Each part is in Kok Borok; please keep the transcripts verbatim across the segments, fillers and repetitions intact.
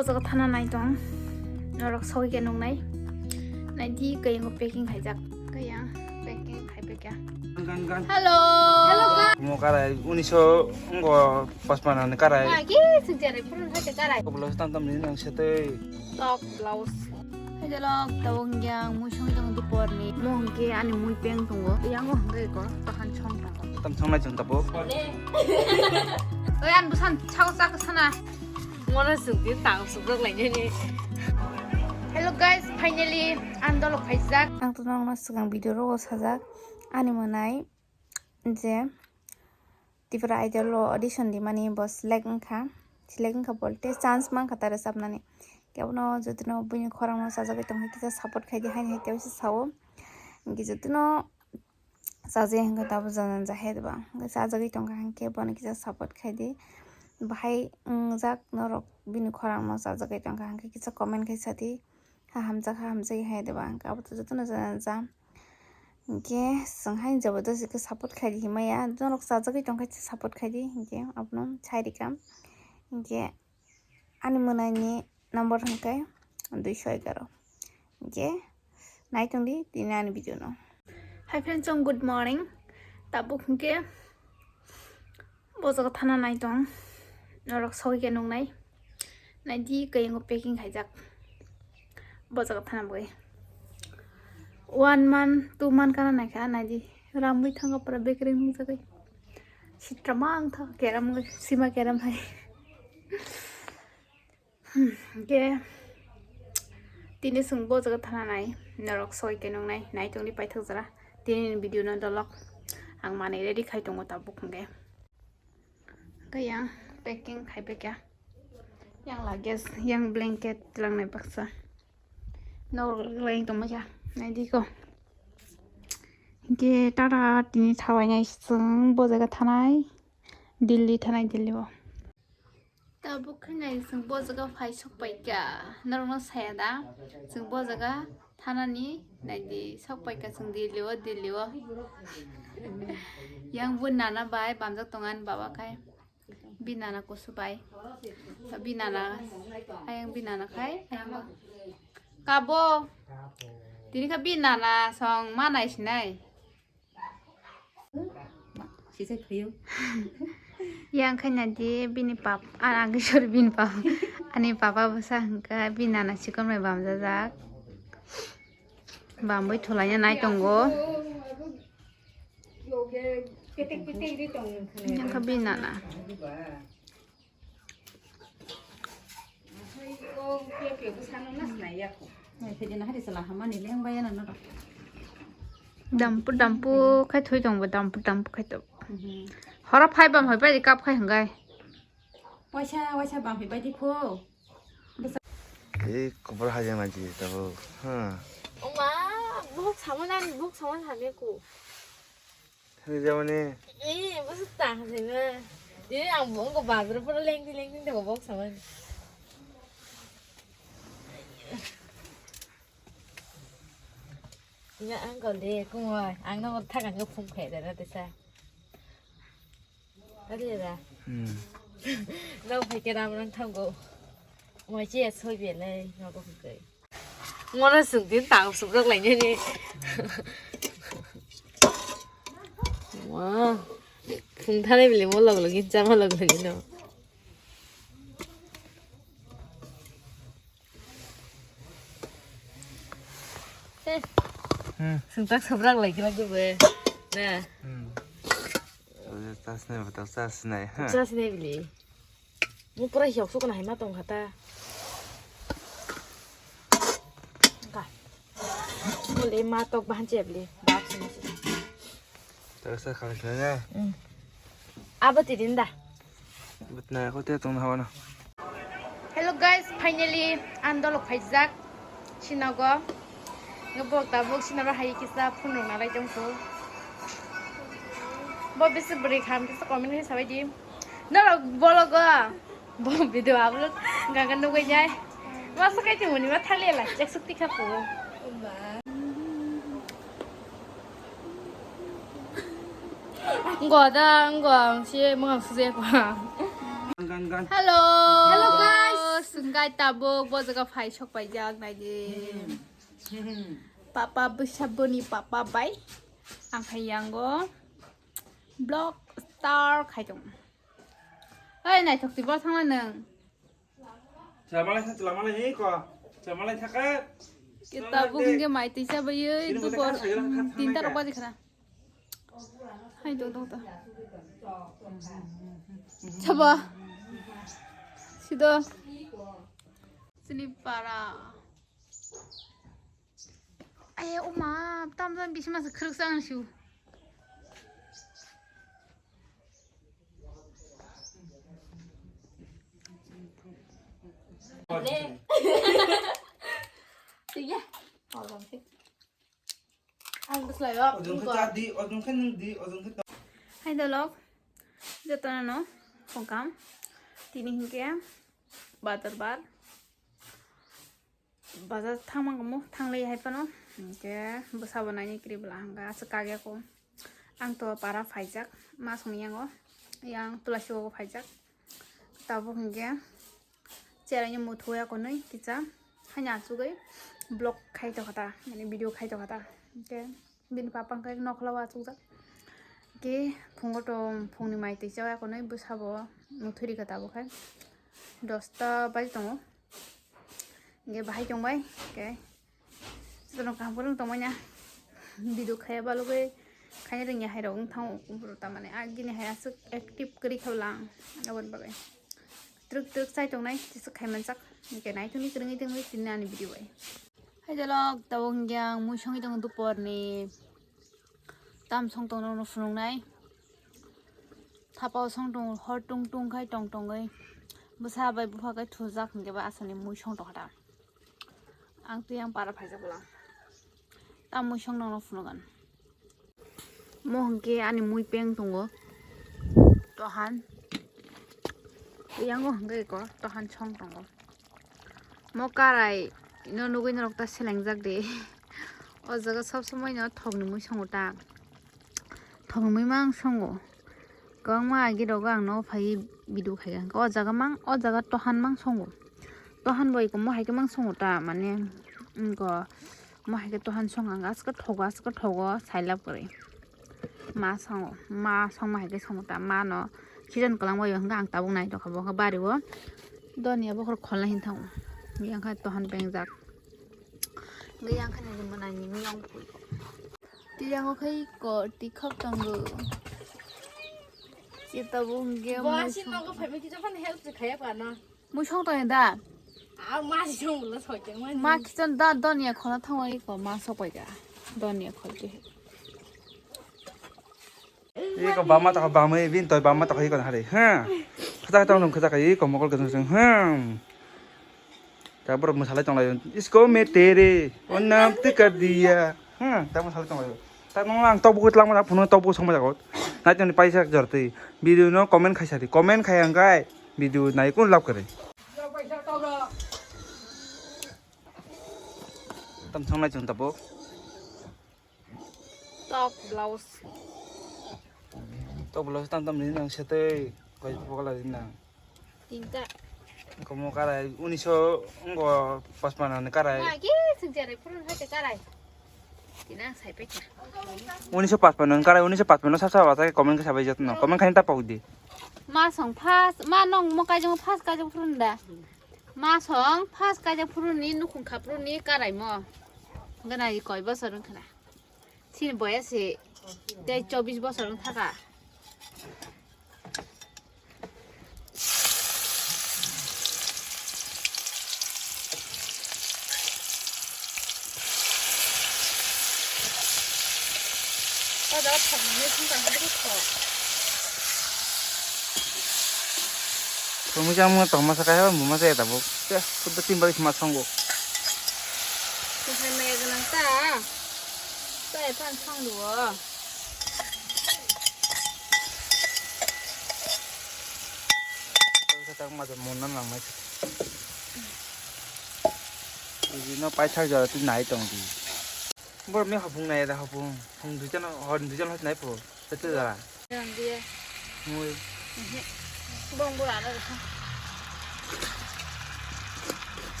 O jaga thana nai tong. Norok sogwi khe nungnai. Naidi kaya ngo packing khaijak. Kaya packing khai pekya. Hello. Hello. Mo karai uniso ngo paspan ani karai. Lagi sejare purun hai karai. Blouse tam tam ni nang setei. Top blouse. Hai jalok tawong yang musong tong di porni. Mo hingke ani mui peng tongo. Yang o hingke ko tahan chong tongo. Tam chong nai chong tapo. Oi an busan chao chak sana. Mona sukdi tang sukrok lainani. Hello guys, finally ang dolo phaijak. Ang to nokno swkang video rogo sajak ani mwnai je Tripura Idol o audition di mani bo select wngkha, select wngkha bolte chance mankha ta rwchapnani. Kebono jotono buini khorangno chajagwi tongkha kisa support khaidi haini hai tei sao. Hwnkhe jotono chajakya hwnkhe tabuk jana ja hai deba. Hwnkhe chajagwi tongkha hwnkhe bono kisa support khaidi. Bahai wngjak norok bini khorangno chajagwi tongkha hwnkhe kisa comment khai sadi. Ha hamjak ha hamjak hai deba hwnkhe abo to jotono jana ja. Hwnkhe chwng haini jabardasti khe support khaidi hinmaya. Norok chajagwi tongkha khe support khaidi hwnkhe abono sai rikha. Hwnkhe ani mwnaini number hwnkhe duiso egaroh. Hwnkhe naitongdi tini ani video no. Hi friends, chong good morning. Tabuk hwnkhe bo jaga thana nai tong. Norok sogwi khe nungnai. Naidi kaya ngo packing khaijak. Bo jaga thana bwgwi. One month, two month kana naikha naidi. Ramwi thangkha pura bakery nungjagwi. Sitra mang tha keram sima keram hai. Hmm, hwnkhe tini chwng bo jaga thana nai, norok soi khe nungnai, naitongdi paithak jora. Tini ni video no dolok ang manwi ready khai tongo tabuk hwnkhe. Hwnkhe yang packing khai pekya. Yang luggage, yang blanket twlangnai baksa. Norok leng tongma kha, naidi ko. Hwnkhe tata tini thawainai chwng bo jaga thanai, Delhi thanai, Delhi o. Tabuk khe nai chwng bo jaga phai sok paikha, norokno saya da? Chwng bo jaga thanani naidi sok paikha chwng Delhi o, Delhi o. Yang bo nana bai bamjak tongo ani baba khai. Bi nana kusu bai. Bi nana, ayang bi nana khai, ayang bo. Kabo. Tini kha bi nana song ma nai sinai. Sisai phaio. Yang khaina di bini pap, ah, ang sorry, bini pap. Ani papa bwsa hwnkha bini nana sikon bai bamjajak. Bamwi thulaina nai tongo. Yang kha bini nana. Dampu dampu khai thui tongbo, dampu dampu khai to. Hora phai bam hoi pai kap khai hwngai. Waisa waisa bam hoi pai di pho. E kubur hajang na ji tabo. Ha. Oma, buhuk saman ani, buhuk saman hame ku. Thani jamani. Eh, bwswk ta thangwi ma. Tini ang bo wngkha bazar pura lengdi lengdi tongo box samani. Ina ang kol de kumoi, ang no thak ang phung khe da na tesa. Ade da. Hmm. No phai ke ram rang thango. Moi che soi be lai no ko phai. Mona sungtin tang subrok lainani. Wah. Phung thani bili mo log login chama log login no. Hmm. Sungtak subrak lai kira gue be. Nah. Hmm. Tas nai, tas nai, ha. Tas nai bili. Mo pura hiok sukna hai ma tong kha ta. Ka. Mo le ma tok bahan che bili. Bak sini sini. Terus sa kali kali ya. Hmm. Abo tidin da. Betna ko te tong hawa na. Hello guys, finally ang dolo phaijak sinago. Nge bok tabuk sinaro hai kisa phone rok nalai tong ko. Bo bisi bwrwi kham kisa comment khe sabai di. Norok bologo bo video upload gaga nugui jai. Masa kai tongmani ma thaliya la chek sukti kha ko. Ngo da, ngo ang si mung ang suje ko. Gan, gan. Hello. Hello, guys. Hwnkhe tabuk bo jaga phai sok paijak naidi. Papa bwsa boni papa bai. Ang khai yango vlog start khai tong. Oi naithok twi bo thangma nwng. Chwla malai kha, chwla malai ni ko. Chwla malai kha khe. Ke tabuk hwnkhe mai twi chabai oi dupor tinta rok baji khana. Hai do do do. Chaba. Sido. Sini para. Ai, o ma, tam tam bisi masa khuruk sang siu. Iya. Ang bwslai o. Ojong khe cha di, ojong khe nwng di, ojong khe. Hai dolok. Jotono no phongkam. Tini hinkhe bajar bar. Bajar thangma kamo thanglai hai phano. Hinkhe bwsabo naini kri bwla hangka aswk kagya ko. Ang to para phaijak ma songni yango. Yang tulasi o phaijak. Tabuk hinkhe. Cheraini muthu ya konwi kisa haino achugwi vlog khai tokha ta, mane video khai tokha ta. Hinkhe bini papa hinkhe nokhla o achukjak. Hinkhe phungo to phungni mai twi cha ya konwi bwsabo muthu rikha tabuk khai dosta baji tongo. Hinkhe bahai tongbai hinkhe. Jotono kaham kwrwng tongmani video khaya balugwi khaina rwngya hai rok wng thango, tamani agini hai aswk active kwrwi kha lang aboni bagwi twrwk twrwk chai tongnai tisa khai manjak. Hwnkhe naithokni kwrwngwi tongwi tini ani video bai. Hai jalok tabuk hwnkhe ang mui songwi tongo duporni tam song tongno phunuknai thapao song tongo hor tung tung khai tong tongwi bwsa bai bupha khai thujak hwnkhe ba aswkni mui song tongkha ta. Ang twi ang para phaijak bwla. Ta mui song nangno phunukgan. Mo hwnkhe ani mui peng tongo. Tohan. Yango hwnkhe ko tohan song tongo. Mo karai no nugwi norok ta selengjak de. O jaga sob somoi no thokni mui songo ta. Thokni mui mang songo. Kwbangma agi rogo ang nogo phaiwi video khaikha. O jaga mang, o jaga tohan mang songo. Tohan bo iko mo hai khe mang songo ta, mane, wngko, mo hai khe tohan song ang aska thogo, aska thogo, sailab kwrwi. Ma songo, ma songma hai khe songo ta, ma no khijan kwlangma yo hwnkhe ang tabuk nai tongkha, bo khe bari o doniya bokhorok kholna hin thango. Yang khe tohan pengjak. Yang khe nini mwnai ni miyong pui. Tiyang o khai ko tikhok tongo. Chita bo hwnkhe Bo mui asin song nogo phai miki jokhon help se khaya pa na. Mui song tong da. A ma si song bolo soi teng mani. Ma kichon da don ya khona thangoi ko ma sok pai da. Don ya khol ke. Iko bama ta bama bin toi bama ta iko hari. Ha. Khata tong nung khata kai iko mokol ke sung. Hmm. Ta borok mwsalai tonglaio, "Isko main tere, o naam tu kar diya." Hmm, ta mwsalai tonglaio. Ta nung ang tokbo twlangma ta phunukno tokbo songma jago. Nai tongni paisa jor twi. Video no comment khaisa di. Comment khai ang kai video nai kun love kare. Tam songnai chwng tabuk. Tok blouse. Tok blouse tam tam rini nang setei koi pokla rini nang. Tinta. Komo karai uniso ngo pasmana ni karai. Ma ki sing jare purun hai te karai. Tina sai pe cha. Uniso pasmana ni karai uniso pasmana sa sa wata comment ka sabai jatno comment khain ta pau di. Ma song phas ma nong mo kai jong phas kai jong purun da. Ma song phas kai jong purun ni nukhung khapru ni karai mo. Gana i koi bosor wng khna. Chini boya se tei chobbish bosor wng thaka. O jaga thokmani thang tang khe thok. Tongmui chang mung tong masa kaya mung masa ya tabuk. Ya, kuda tin bari sma songo. Kuthai maya gwnang ta. Ta ya pan song duo. Kata ma mona nang mai. Ini no paisa jara tu nai tong di. Bor mi hapung nai da hapung. Hapung duijan hor duijan hos nai po. Tete da. Yang dia. Mui. Bong bor ana rasa.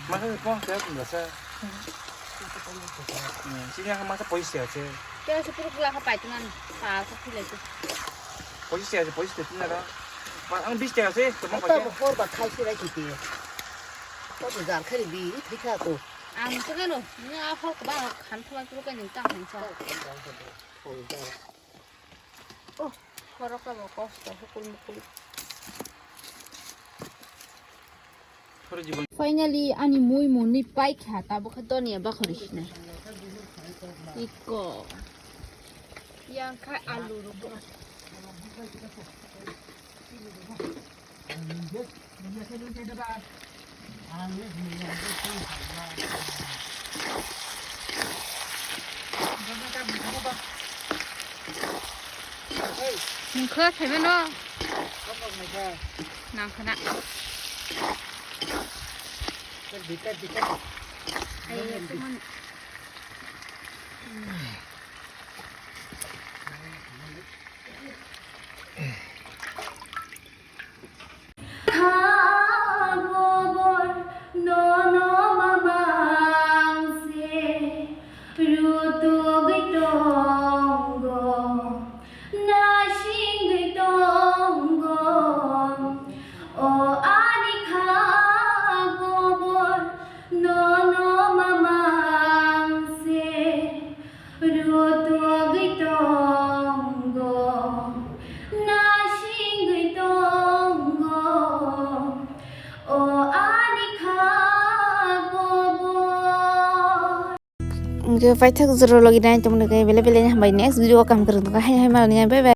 Masa pon saya pun biasa. Sini yang masa polisi aja. Kaya sepuluh pula ka pai tunan pa ka pilih tu. Polisi aja, polisi tu sini ada. Pak, ang bis aja sih, cuma Apa pakai. Hor ba khai sih lagi dia. Kau tu jar khai di, di kau tu. Ang tu kan lo, ni a hor kebang kan tu kan tu kan yang tak kan sa. Oh, khoroksa bo kosto, hukul mukul. Finally, ani mui muni paikha, tabuk khe donia bakhori sinai. Iko. Yang khai alu rok. Nungkha phaimano. Nangkhana. Ai, Kha gobor nono mamang se rutugwi tongo, nasingwi tongo. O ani kha gobor nono mamang se rutugwi tongo, nasingwi tongo, o ani kha gobor. Hingke paithak jora logi nai tongmani khe belai belai hambai, next video o kaham kwrwng tongkha, hai hai malani, bye bye.